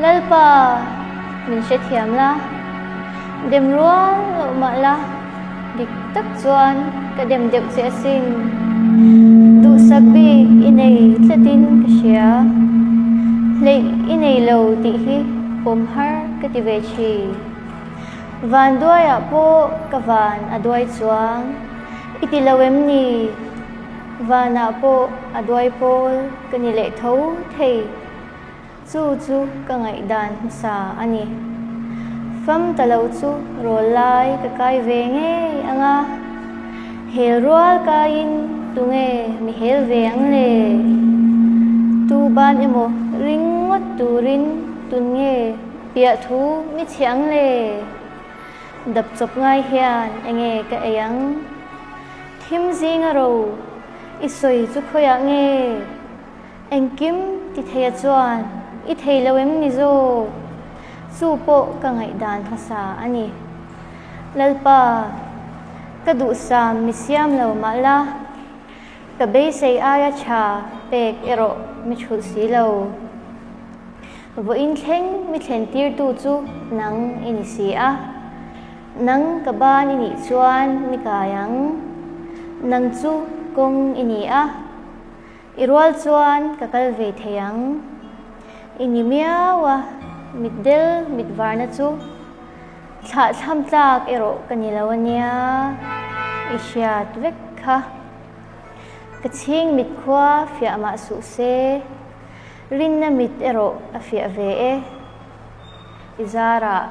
Lalpa, min hrethiam la, dem rual loh mah la, dik tak chuan ka dem deuh che asin. Duhsak bik i nei tlatin ka hria. Hleih i nei lo tih hi pawm har ka ti ve thin. Van duaiah pawh ka van a duai chuang i ti lo em ni? Vanah pawh a duai pawl ka ni leh tho thei. Chu chu ka ngaihdan hmasa a ni. Fam ta lo chu rawl lai ka kai ve ngei ang a, hel rual kaiin tunge mi hel ve ang le? Tu ban emaw ring ngawt turin tun nge piah thu mi chhe ang le? Dap chawp ngai hian enge ka ei ang? Thim zinga ro i sawi chu khawiah nge? Engkim ti theia chuan i thei lo em ni zawk? Chu pawh ka ngaihdan hmasa a ni. Lalpa, ka duhsam mi siam lo mah la, ka beisei aia tha pek erawh mi thulh si lo. Vawiin thleng mi thlen tirtu chu nang i ni si a. Nang ka ban i nih chuan mi kai ang. Nang chu kawng i ni a. I rual chuan ka kal ve thei ang. I ni miau a, mitdel mit varna chu thlah thlam tlak erawh ka ni lo a nia, i hriat vek kha. Ka chhing mit khua fiah mah suh se, rinna mit erawh a fiah ve e. I zarah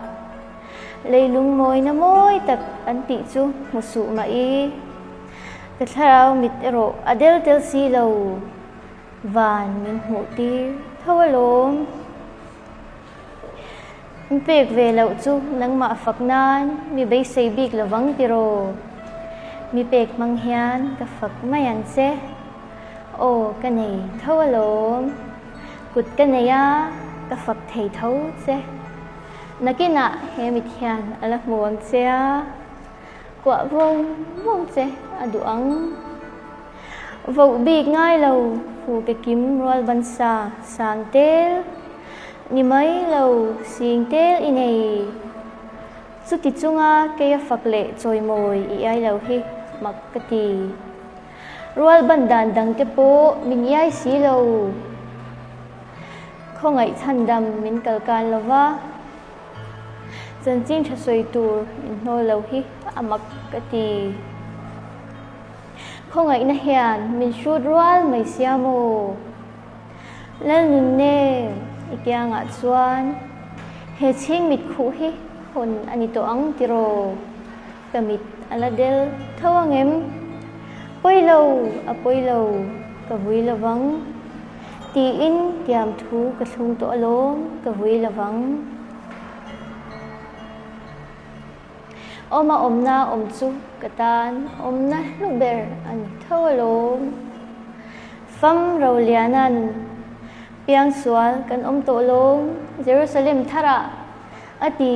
leilung mawina mawi tak an tih chu hmu suh mah i. Ka thlarau mit erawh a del tel si lo, van min hmuh tir tho alawm. In pek ve loh chu nangmah fak nan mi beisei bik lovang tiraw? Mi pek hmang hian ka fak mai ang che. Aw ka nei tho alawm, kut ka nei a, ka fak thei tho che. Nakinah he mit hian a la hmu ang che a. Kuah vawng vawng che a duh ang. Voh bik ngai lo fu ke kim rual ban sa sang tel ni mai lo sing tel i nei. Chuti chunga keia fak leh chawimawi i iai lo hi mak ka ti. Rual ban dan dang te pawh min iai si lo. Khawngaih chhandam min kalkan lova. Chanchin tha sawi tur min hnawl lo hi a mak ka ti. Khawngaihna hian min hrut rual mai sia maw? Lalnunne i kiangah chuan he chhing mit khuh hi hawn a ni tawh ang tiraw? Ka mit a la del tho ang em? Pawi lo, a pawi lo, ka vui lovang. Tiin tiam thu ka thlung tawh alawm, ka vui lovang. Awma awmna awm chu ka tan awmna hlu ber a ni tho alawm. Fam Roliana'n piangsual kan awm tawh lawm Jerusalem tharah. A ti.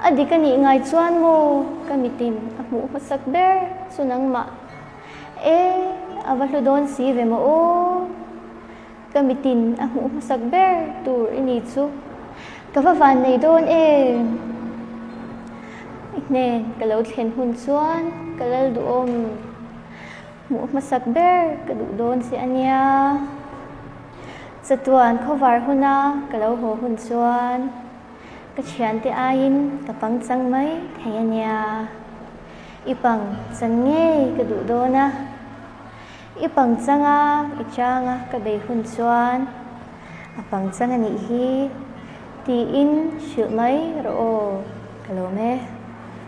A dik a nih ngai chuan maw ka mitin a hmuh hmasak ber chu nangmah. E, a va hlu dawn si ve maw aw. Ka mitin a hmuh hmasak ber tur i ni chu ka va van nei dawn em. I hnen ka lo thlen hun chuan ka lal duhawm. Hmuh hmasak ber ka duh dawn che a nia. Chatuan khawvar huna ka lo haw hun chuan ka thiante aiin ka pangchang mai thei a nia. I pangchan ngei ka duh dawn a, i pangchanga i changa ka bei hun chuan a pangchang a nih hi tiin hrilh mai rawh aw, ka lawm e.